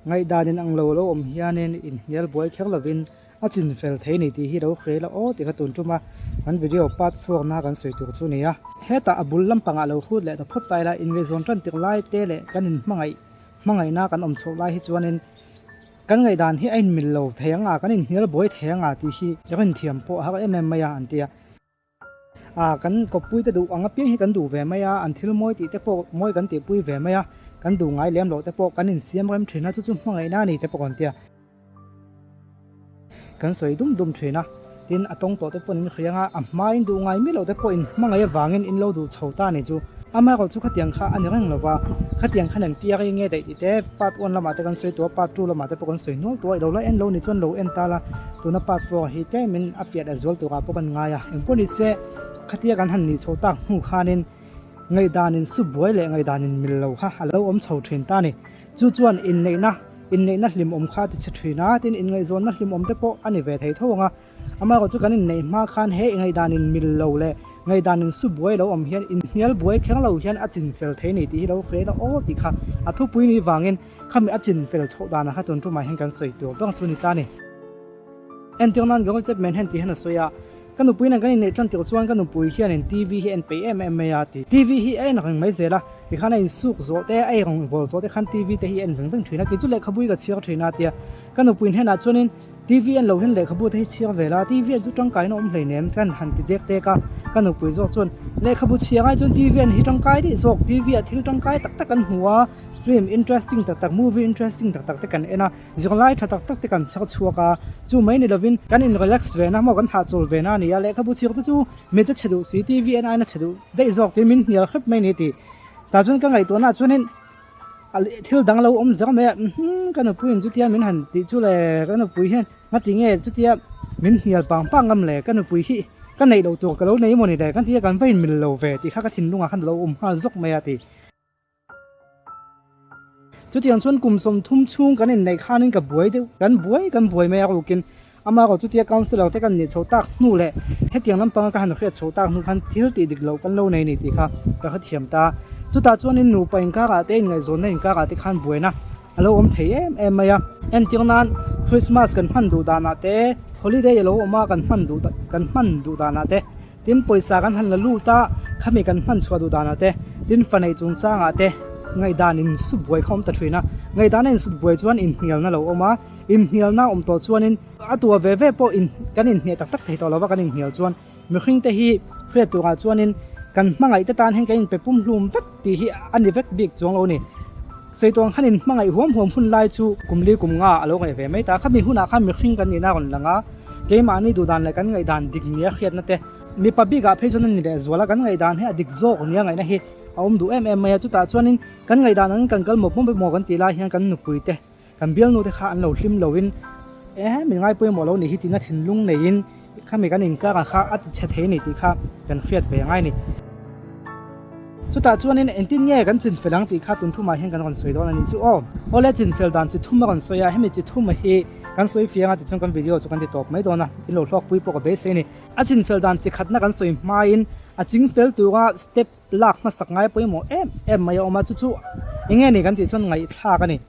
Ngaihdan in ang lo lo awm hianin inhnial buai kher lovin a chin fel thei ni tih hi lo hre la aw tih kha tun tum a, kan video part 4 na kan sawi tur chu a ni a. Hetah a bul lampangah lo hrut leh ta phawt ta ila, inngaihzawn tan tirh lai te leh kan inhmangaih hmangaihna kan awm chhoh lai hi chuanin kan ngaihdan hi a inmil lo thei ang a, kan inhnial buai thei ang a tih hi rinthiam pawh a har em em mai a an ti a. A, kan kawppui te duh ang apiang hi kan duh ve mai a, an thil mawi tih te pawh mawi kan tihpui ve mai a, kan duh ngai lem loh te pawh kan insiam rem thin a, chu chu hmangaihna a ni te pawh kan ti a. Kan sawi dum dum thin a, tin a tawng tawh te pawhin in hria ang a, a hmain duh ngai miah loh te pawhin hmangaih avangin in lo duh chho ta a ni chu. Amaherawh chu khatiang kha a ni reng lo va, khatiang khan engtia rei nge daih tih te part one lamah te kan sawi tawh a, part two lamah te pawh kan sawi nual tawh a, i lo la en lo ni chuan lo en ta la, tuna part 4 hi tlemin a fiah leh zual turah pawh kan ngai a, engpawh ni se khatia kan han nih chho tak hnu khanin ngaihdanin su buai leh ngaihdanin mil lo kha a lo awm chho thin ta a ni. Chu chuan inneihna, inneihna hlimawm kha a ti chhe thin a, tin inngaihzawnna hlimawm te pawh a ni ve thei tho ang a. Amaherawh chu kan inneih hma khan he ngaihdan in mil lo leh ngaihdan in su buai lo awm hian inhnial buai kher lo hian a chin fel thei ni tih hi lo hre la aw tih kha a thupui ni vangin khami a chin fel chhoh danah kha tun tumah hian kan sawi tur ber chu ni ta ni. Entir nan Gary Chapman hian tih hian a sawi a, Ka nupui nen kan inneih tan tirh chuan ka nupui hianin TV hi a en peih em em mai a ti. TV hi a en reng mai zel a, tikhan a insuk zawh te, a eirawng bawl zawh te khan TV te hi a en veng veng thin a, kei chu lehkhabu hi ka chhiar thin a tia. Ka nupui hnenah chuanin TV en lo hian lehkhabu te hi chhiar ve la, TV en chu tangkaina awm hleinem kan han ti dek dek a, ka nupui zawk chuan lehkhabu chhiar ai chuan TV en hi tangkai daih zawk, TV ah thil tangkai tak tak kan hmu a, film interesting tak tak, movie interesting tak tak te kan en a, zirlai tha tak tak te kan chhar chhuak a, chu mai ni lovin kan in relax ve na maw kan hahchawl ve na a ni a, lehkhabu chhiar te chu mit a chhe duh si, TV en aiin a chhe duh daih zawk tiin min hnial hrep mai a ni tih tah chuan ka ngaihtuahna ah chuanin. Thil dang lo awm zel mai a, umm ka nupui in chutia min han tih chu le ka nupui hian ngati nge chutia min hnial pang pang ngam le ka nupui hi ka neih loh tur ka lo nei mawni le kan ti a kan va in mil lo ve tih kha ka thinlungah khan a lo awm nghal zawk mai a ti. Chutiang chuan kum 30 chhung kan inneih khanin ka buai deuh kan buai kan buai mai a rukin Amaherawh chutia councillor te kan nih chho tak hnu leh hetiang lampanga ka han hriat chho tak hnu khan thil tih dik loh kan lo nei ni tih kha ka hrethiam ta. Chutah chuanin nupa inkarah te inngaihzawnna inkarah te khan buaina a lo awm thei em em mai a. Entir nan Christmas kan hman duh danah te, holiday a lo awm a kan hman duh kan hman duh danah te, tin pawisa kan han la lut a khami kan hman chhuah duh danah te, tin fa neih chungchangah te ngaihdan insut buai kha a awm ta thin a. Ngaihdan a insut buai chuan inhnialna a lo awm a. Inhnialna awm tawh chuanin a tua ve ve pawh in kan inhniah tak tak thei tawh lo va, kan inhnial chuan mihring te hi hriat turah chuanin kan hmangaih te tan hian kan inpe pum hlum vek tih hi a ni vek bik chuang lo a ni. Sawi khan in hmangaih huam huam hun lai chu kum li kum nga a lo ngaih ve mai ta. Khami hunah khan mihring kan nihna a rawn lang a, keimahni duhdan leh kan ngaihdan dik nia hriatna te mipa bikah phei chuan a ni leh zual a, kan ngaihdan hi a dik zawk nia ngaihna hi a awm duh em em mai a. Chutah chuanin kan ngaihdan angin kan kal mawp mawp emaw kan tih lai hian kan nupui te Kan bialnu te kha an lo hlim loin e min ngai pawimawh lo nih hi tina thinlung neiin khami kan inkar ang kha a ti chhe thei a ni tih kha kan hriat ve angai a ni. Chutah chuanin engtin nge kan chinfel ang tih kha tun thumah hian kan rawn sawi dawn a nih chu aw. Awle chinfel dan chi thum a rawn sawi a, hemi chi thuma hi kan sawi fiang a tichuan kan video chu kan ti tawp mai dawn a, in lo hlawkpui pawh ka beisei a ni. A chinfel dan chi khatna kan sawi hmain a chingfel tura step lak hmasak ngai pawimawh em em mai a awm a, chu chu eng nge ni kan tih chuan ngaihthlak a ni.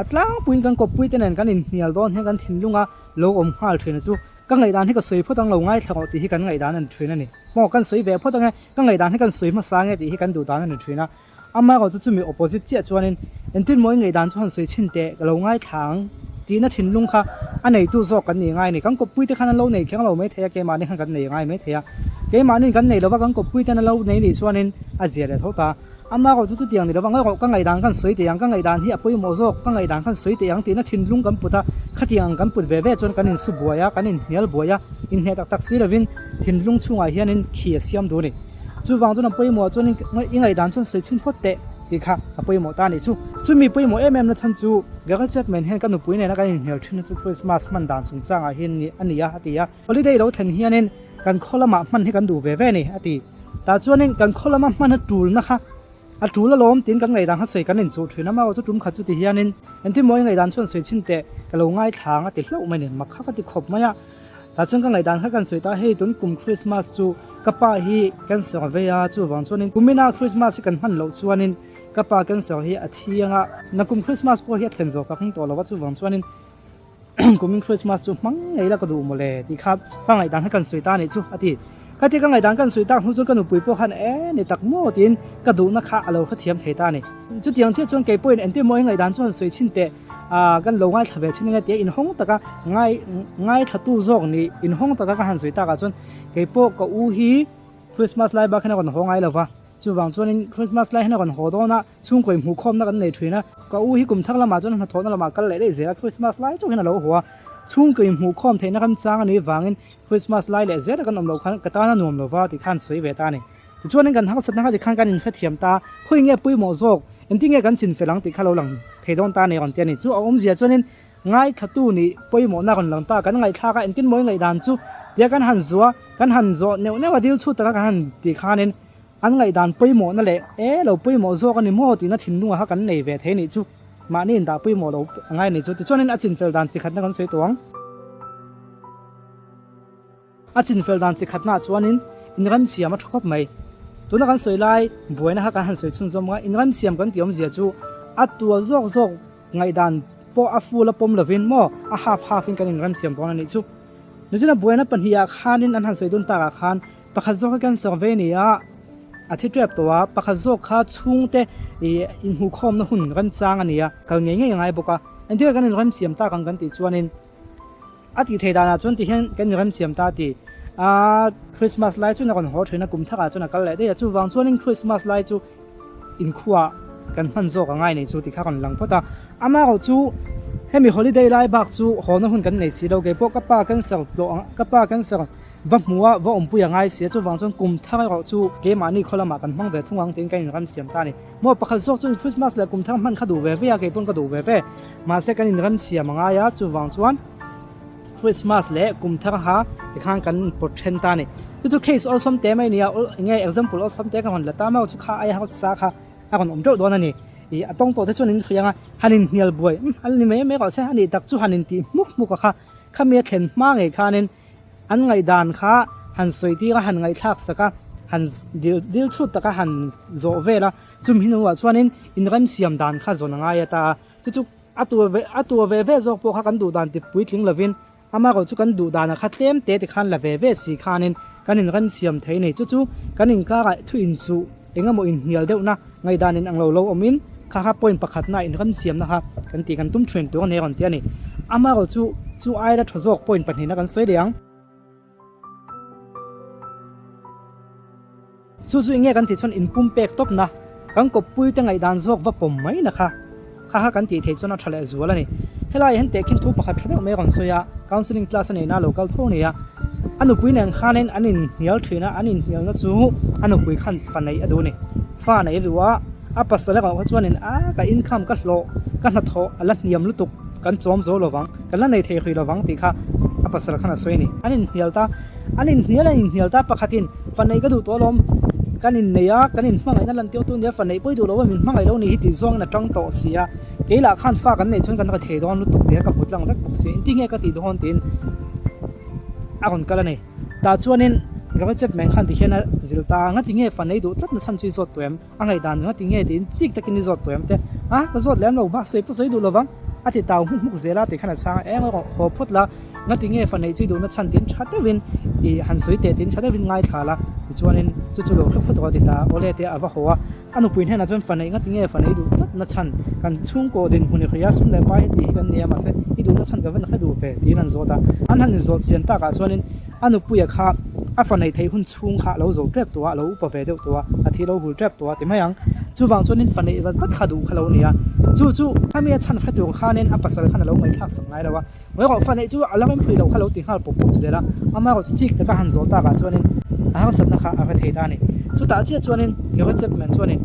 A tlangpuiin kan kawppui te nen kan inhnial dawn hian kan thinlunga lo awm nghal thin a chu ka ngaihdan hi ka sawi phawt ang lo ngaithla rawh tih hi kan ngaihdan a ni thin a ni. Maw kan sawi ve phawt ang e, ka ngaihdan hi kan sawi hmasa ang e tih hi kan duh dan a ni thin a. Amaherawh chu chumi opposite chiah chuanin engtin maw i ngaihdan chu han sawi chhin teh ka lo ngaithla ang tihna thinlung kha a neitu zawk kan nih ngai a ni. Kan kawppui te khan an lo nei kher lo mai thei a, keimahni khan kan nei ngai mai thei a. Keimahni kan nei lova kan kawppui ten an lo nei nih chuanin a zia leh tho ta. Amaherawh chu chutiang ni lova ngaihrawh ka ngaihdan khan sawi teh ang, ka ngaihdan hi a pawimawh zawk, ka ngaihdan khan sawi teh ang tihna thinlung kan put a, khatiang ang kan put ve ve chuan kan insu buai a, kan inhnial buai a, inhneh tak tak si lovin thinlung chhungah hianin khi a siam duh a ni. Chuvang chuan a pawimawh chuan i ngaihdan chuan sawi chhin phawt teh tih kha a pawimawh ta a nih chu. Chumi pawimawh em em na chhan chu Gary Chapman hian ka nupui nena kan inhnial thin na chu Christmas hman dan chungchangah hian a ni a, a ti a. Holiday lo thlen hianin kan khaw lamah hman hi kan duh ve ve a ni, a ti. Tah chuanin kan khaw lama hman a tulna kha a tul alawm tiin kan ngaihdan kha sawi kan inchuh thin a, amaherawhchu tum khat chu ti hianin engtin maw i ngaihdan chuan sawi chhin teh ka lo ngaithla ang a ti hlauh mai a ni, mak kha ka ti khawp mai a. Tah chuan ka ngaihdan kha kan sawi ta, hei tun kum Christmas chu ka pa hi cancer a vei a, chuvang chuanin kumina Christmas hi kan hman loh chuanin. Ka pa cancer hi a thiang a, nakum Christmas pawh hi a thlen zawh ka hming tawh lo a, chuvang chuanin kumin Christmas chu hmang ngei la ka duh mawle tih kha ka ngaihdan kha kan sawi ta anih chu a ti. Ka ti ka ngaihdan kan sawi tak hnu chuan ka nupui pawh khan e ni tak maw tiin ka duhna kha a lo hrethiam thei ta a ni. Chutiang chiah chuan kei pawhin engtin maw i ngaihdan chu han sawi chhin teh ah kan lo ngaithla ve chhin anga tia inhawng taka ngai ngaithlatu zawk nih inhawng taka ka han sawi takah chuan kei pawh ka u hi Christmas lai bak hian a rawn haw ngai lo va. Chuvang chuanin Christmas lai hian a rawn haw dawn a, chhungkaw inhmuhkhawmna kan nei thin a. Ka u hi kum thar lamah chuan hnathawhna lamah kal leh daih zel a, Christmas lai chauh hian a lo haw a. Chhungkaw inhmuhkhawm theihna ramchang a nih vangin Christmas lai leh zela kan awm loh khan ka tan a nuam lo va tih khan sawi ve ta a ni. Tichuanin kan harsatna kha tikhan kan inhrethiam ta, khawi nge pawimawh zawk, engtin nge kan chinfel ang tih kha lo lang thei dawn ta a ni rawn ti a ni. Chu a awmzia chuanin Ngaithlatu nih pawimawhna rawn lang ta, kan ngaihthlak a, engtin mawi ngaihdan chu tia kan han zuah, kan han zawh neuh neuh a, dil chhut taka kan han tih khanin an ngaihdan pawimawhna leh e lo pawimawh zawk a ni maw tihna thinlunga kha kan nei ve thei nih chu mahni indah pawimawh lo a ngai nih chu. Tichuanin a chinfel dan chi khatna kan sawi tawh ang. A chinfel dan chi khatnaah chuanin inremsiam a tha khawp mai. Tuna kan sawi lai buaina kha kan han sawi chhunzawm a, inremsiam kan tih awmzia chu a tual zawk zawk ngaihdan pawh a full a pawm lovin maw a half half in kan inremsiam dawn a nih chu. Nichina buaina pahnihah khanin an han sawi dun takah khan pakhat zawk hi cancer vei a ni a, a thi tep tawh a, pakhat zawk kha chhungte ih inhmuhkhawmna hun remchang a ni a, kal ngei ngei a ngai bawk a. Engtin nge kan inremsiam tak ang kan tih chuanin, A tih theih danah chuan ti hian kan inremsiam ta ti. A Christmas lai chuan a rawn haw thin a, kum thakah chuan a kal leh daih a, chuvang chuanin Christmas lai chu inkhuaah kan hman zawk a ngai nei chu ti kha rawn lang phawt a. Amaherawh chu hemi holiday lai bak chu hawna hun kan nei si lo, keipawh ka pa cancer tlawh ang, ka pa cancer va hmu a, va awmpui a ngai si a, chuvang chuan kum thar erawh chu keimahni khaw lamah kan hmang ve thung ang tiin kan inremsiam ta a ni. Maw pakhat zawk chuan Christmas leh kum thar hman kha duh ve ve a, keipaw'n ka duh ve ve. Mahse kan inremsiam a ngai a, chuvang chuan Christmas leh kum thar ha tikhan kan pawt then ta a ni. Chu chu case awlsam te mai a ni a, enge example awlsam te ka rawn la ta mai chu kha aia harsa kha a rawn awm teuh dawn a ni. Ih a tawng tawh te chuan in hria ang a, han inhnial buai umm a ni mai mai rawh se a nih tak chu han intih hmuk hmuk a kha, khami a thlen hma ngei khanin An ngaihdan kha han sawi tir a, han ngaihthlak sak a, han dil dil chhut taka han zawh vel a, chumi hnuah chuanin inremsiam dan kha zawn a ngai a ta a, chu chu a tur ve a tur ve ve zawk pawh kha kan duh dan ti puitling lovin amaherawh chu kan duh danah kha tlem te ti khan la ve ve si khanin kan inremsiam thei a ni. Chu chu kan inkarah thu inchuh eng emaw inhnial deuhna ngaihdan in ang lo lo awmin kha kha point pakhatna inremsiamna kha kan tih kan tum thin tur a ni a rawn ti a ni. Amaherawh chu chu aia tha zawk point pahnihna kan sawi leh ang. Chu chu enge kan tih chuan inpum pek tawpna kan kawppui te ngaihdan zawk va pawm mai na kha kha kha kan tih theih chuan a tha leh zual a ni. Helai hian tehkhin thu pakhat tha deuh mai a rawn sawi a, counselling class a neihna a lo kal tho a ni a. A nupui nen khanin an inhnial thin a, an inhnialna chu a nupui khan fa neih a duh a ni. Fa neih a duh a, a pasal erawh kha chuanin a ka income ka hlawh ka hnathawh a la hniam lutuk kan chawm zo lovang, kan la nei thei hrih lovang tih kha a pasal khan a sawi a ni. An inhnial ta, an inhnial an inhnial ta pakhatin fa neih ka duh tawh alawm, kan innei a, kan inhmangaihna lan tir tu nia fa neih pawi duh lo a min hmangaih lo ni hi tih zawngin a tang tawh si a. Kei lah khan fa kan neih chuan kan ra thei dawn lutuk tih kha ka hmu tlang vek bawk si, engtin nge ka tih dawn tiin a rawn kal a ni. Tah chuanin Ravi Chapman khan ti hian a zil ta a, ngati nge fa nei duh tlat na chhan chu i zawt tawh em? A ngaihdan chu ngati nge tiin chik takin i zawt tawh em te? A, ka zawt lem lo bak sawi pawh sawi duh lo vang, a ti tau hmuk hmuk zel a ti khan a chhang a, eng erawh haw phawt la, ngati nge fa neih chu i duhna chhan tiin tha deuhin i han sawi teh tiin tha deuhin ngaithla la, tichuanin chu chu lo hre phawt rawh a ti ta a, awle te a va haw a. A nupui hnenah chuan fa neih ngati nge fa neih duh tlat na chhan kan chhungkaw dinhmun i hria sum leh pai heti hi kan nia mahse i duhna chhan ka van hre duh ve tiin an zawt a. An han inzawt chian takah chuanin a nupuia kha a fa neih theih hun chhung kha a lo zo tep tawh a, a lo upa ve deuh tawh a, a thi lo hul tep tawh a ti mai ang. Chuvang chuanin fa neih vat vat kha duh kha lo nia. Chu chu a mi a chhan hre tur khanin a pasal khan a lo ngaihthlak sak ngai lo a. Ngawi rawh fa neih chu a la rem phui lo kha lo ti nghal pawp pawp zel a, amaherawh chu chik taka han zawh takah chuanin a harsatna kha a hre thei ta a ni. Chutah chiah chuanin Gareth Chapman chuanin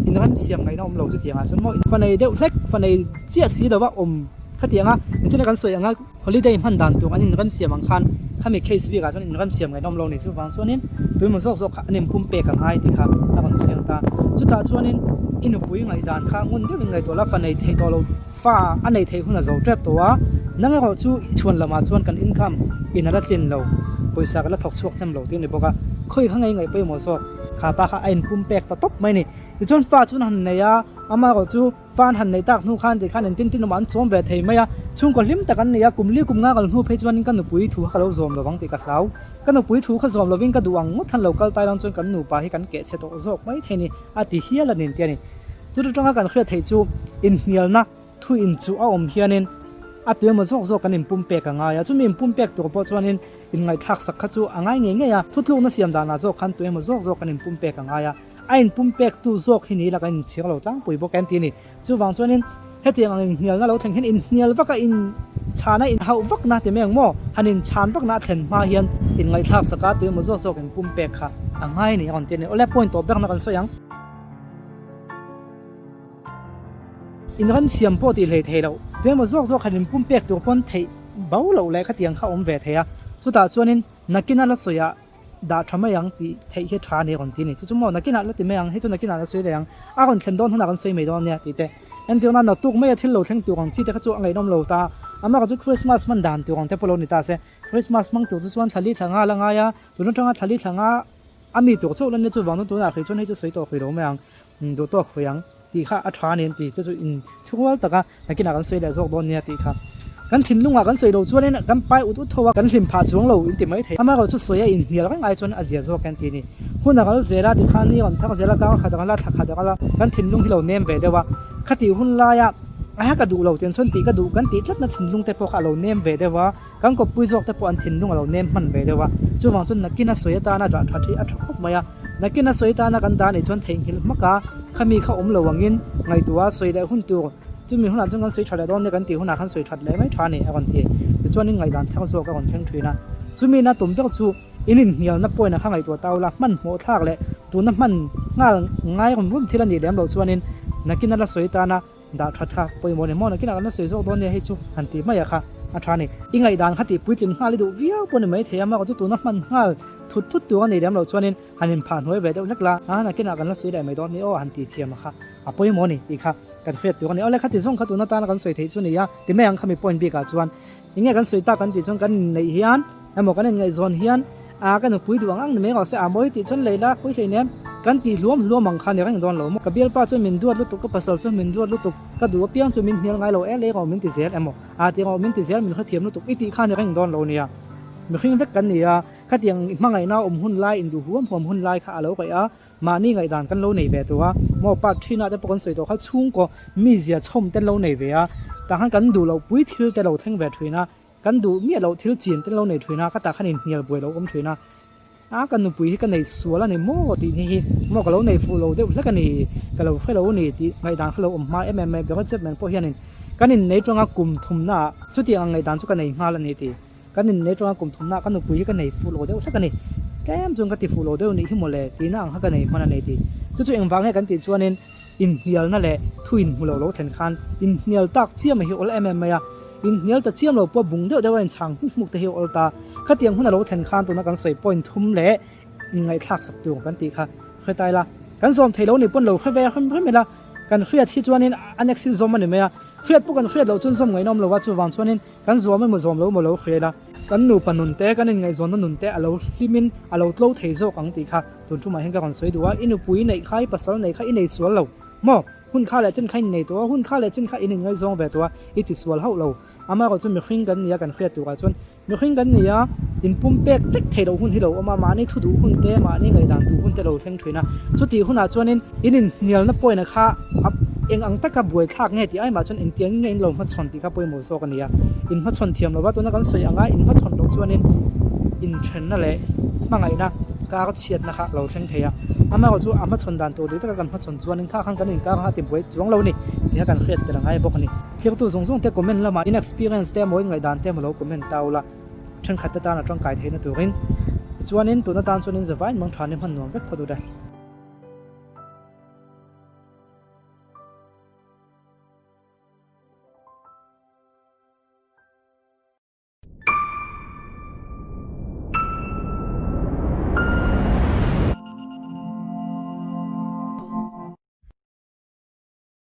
inremsiam ngaihna awm lo chutiangah chuan maw fa nei deuh hlek, fa nei chiah si lova awm khatianga engtin kan sawi anga holiday hman dan tur an inremsiam ang khan khami case bikah chuan inremsiam ngaihna awm lo a ni. Chuvang chuanin tuimaw zawk zawk kha an inpum pek ang ai tih kha a rawn chiang ta. Chutah chuanin i nupui ngaihdan kha ngun deuhin ngaihtuah la fa nei theih tawh lo. Fa a neih theih hun a zo tep tawh a, nang erawh chu i chhuan lamah chuan kan income in a la tlin lo, pawisa ka la thawk chhuak hnem lo tih a ni bawk a, khawi kha ngei ngaih pawimawh zawk. kha pa kha a inpumpek ta tawp mai a ni. Tichuan fa chu an han nei a, amaherawhchu fa an han neih tak hnu khan tikhan engtin tin awmah an chawm ve thei mai a, chhungkaw hlim tak an nei a, kum li kum nga kal hnu phei chuanin ka nupui thu kha ka lo zawm lovang tih ka hlau. Ka nupui thu kha zawm lovin ka duh ang ngawt khan lo kal tai lang chuan kan nupa hi kan keh chhe tawh zawk mai thei ni a ti hial a ni an ti a ni. Chuti tanga kan hriat theih chu inhnialna thu inchuh a awm hianin a tuemaw zawk zawk kan inpumpek a ngai a, chumi inpumpek tur pawh chuanin inngaihthlak sak kha chu a ngai ngei ngei a, thutlukna siam danah zawk khan tuemaw zawk zawk kan inpumpek a ngai a, a inpumpektu zawk hi ni ila kan inchhir lo tlangpui bawk em ti a ni. Chuvang chuanin hetiang ang inhnialna lo thleng hian inhnial vaka inchhana inhauh vakna ti mai ang maw? Han inchhan vakna a thlen hma hian inngaihthlak saka tuemaw zawk zawk inpumpek kha a ngai a ni a rawn ti a ni. Awle point tawp berna kan sawi ang. Inram siam pawh tih hlei thei loh, tuemaw zawk zawk han inpumpek tur pawn theih bo loh leh khatiang kha awm ve thei a, chutah chuanin nakin a la sawi ah dah tha mai ang tih theih hi tha a ni a rawn ti a ni. Chu chu maw nakinah la ti mai ang, hei chu nakinah la sawi leh ang, a rawn thlen dawn hunah kan sawi mai dawn ania tih te. Entirna naktuk maia thil lo thleng tur ang chi te kha chu a ngaihnawm lo ta, amah chu Christmas hman dan tur ang te pawh lo ni ta se, Christmas hmang tur chu chuan thla li thla nga la ngai a, tun atanga thla li thla nga a mi tur chauh la nia chuvang chuan tunah hrih chuan hei chu sawi tawh hrih lo mai ang, duh tawk hrih ang tih kha a tha a ni an ti, chu chu in thurual taka nakinah kan sawi leh zawk dawn nia tih kha kan thinlungah kan sawi lo chuanin kan pai ut ut tho a, kan hlim phah chuang lo in ti mai thei. Amaherawh chu sawi a inhnial reng ai chuan a zia zawk em ti a ni. Hun a kal zel a tikhan ni rawn thar zel a, kar khat a kal a, thla khat a kal a, kan thinlung hi lo nem ve deuh a, khatih hun laia a ka duh lo tiang chuan tih ka duh kan tih tlatna thinlung te pawh kha a lo nem ve deuh a, kan kawppui zawk te pawh an thinlung a lo nem hman ve deuh a, chuvang chuan nakin a sawi atana dah that hi a tha khawp mai a, nakin a sawi atana kan dah nih chuan theihnghilh hmak a, khami kha awm lo angin ngaihtuah a sawi leh hun tur chumi hunah chuan kan sawi tha leh dawn nia kan tih hunah khan sawi that leh mai tha a ni a rawn ti. Tichuanin ngaihdan thar zawk a rawn thleng thin a, chumi na tum ber chu in inhnialna point a kha ngaihtuah ta ula hmanhmawh thlak leh tuna hman nghal ngai rum rum thil a nih lem loh chuanin nakin a la sawi tana Dah tha tha pawimawh ni maw nakinah kan la sawi zawk dawn nia hei chu han tih mai a kha a tha a ni. I ngaihdan kha tih puitlin nghal i duh viau pawh ni mai thei a, amaherawh chu tuna hman nghal thut thut tur a nih lem loh chuanin han inphah hnuai ve deuh hlek la, a nakinah kan la sawi leh mai dawn ni aw han tih thiam a kha a pawimawh a ni tih kha kan hriat tur a ni. Awle khati zawng kha tuna tana kan sawi theih chu ni a ti mai ang khami point bikah chuan enge kan sawi tak kan tih chuan kan inneih hian emaw kan inngaihzawn hian a ka nupui duh ang ang ni mai rawh se a mawi tih chuan Leila pui hlei nem kan tih hluam hluam ang kha ni reng dawn lo maw ka bialpa chuan min duat lutuk ka pasal chuan min duat lutuk ka duh apiang chu min hnial ngai lo e lei rawh min ti zel emaw a ti rawh min ti zel min hrethiam lutuk i tih kha ni reng dawn lo nia mihring vek kan ni a khatiang hmangaihna awm hun lai induh huam huam hun lai kha a lo kaih a mahni ngaihdan kan lo nei ve tawh a maw part thinah te pawh kan sawi tawh kha chhungkaw mizia chhawm te lo nei ve a tah khan kan duh loh pui thil te lo thleng ve thin a. Kan duh miah loh thil chin te lo nei thin a, ka tah khan inhnial buai lo awm thin a, a ka nupui hi ka nei sual a ni maw tih ni hi maw ka lo nei fuh lo deuh hlek a ni, ka lo hre lo a ni tih ngaihdan kha lo awm hma em em mai, Donald Trump nen pawh hianin kan innei tawng a kum thumna ah chutiang ang ngaihdan chu ka nei nghal a ni tih, kan innei tawng a kum thumna ah ka nupui hi ka nei fuh lo deuh hlek a ni, tlem chuan ka ti fuh lo deuh nih hi mawle tihna ang kha ka nei hman a ni tih, chu chu engvang nge kan tih chuanin. Inhnialna leh thu inhmu lo lo thlen khan inhnial tak chiam hi awl em em mai a, inhnial ta chiam lo pawh bung deuh deuh a inchhang hmuk hmuk te hi awl ta. Khatiang hun a lo thlen khan tuna kan sawi point thum leh inngaihthlak sak tur kan tih kha hre ta ila. Kan zawm thei lo nih pawn lo hre ve hrem hrem ila, kan hriat hi chuanin a next hi zawm a ni mai a, hriat pawh kan hriat loh chuan zawm ngaihna awm lo a, chuvang chuanin kan zawm emaw zawm lo emaw lo hria ila, kan nupa nun te, kan inngaihzawnna nun te a lo hlimin a lo tlo thei zawk ang tih kha Tun thumah hian ka rawn sawi duh a, i nupui neih kha, i pasal neih kha i nei sual lo maw? Hun kha leh chen kha in nei tawh a, hun kha leh chen kha in inngaihzawng ve tawh a, i ti sual hauh lo. Amaherawh chu mihring kan ni a, kan hriat turah chuan mihring kan ni a, inpum pek vek theih loh hun hi lo awm a, mahni thu duh hun te, mahni ngaihdan duh hun te lo thleng thin a. Chutih hunah chuanin in inhnialna point-a kha a eng ang taka buaithlak nge tih aimah chuan engtiangin nge in lo hmachhawn tih kha pawimawh zawk a ni a. In hmachhawn thiam lova tuna kan sawi anga in hmachhawn loh chuanin inthenna leh hmangaihna kar chhiatna kha lo thleng thei a, amaherawh chu a hmachhawn dan tur dik taka kan hmachhawn chuanin kha khan kan inkar kha a ti buai chuang lo a ni tih kha kan hriat tel a ngai bawk a ni. Thirtu zawng zawng te comment lamah in experience te emaw in ngaihdan te emaw lo comment ta ula thenkhat te tan a tangkai theihna turin tichuanin tuna tan chuanin zavaiin mangthanin hman nuam vek phawt u le.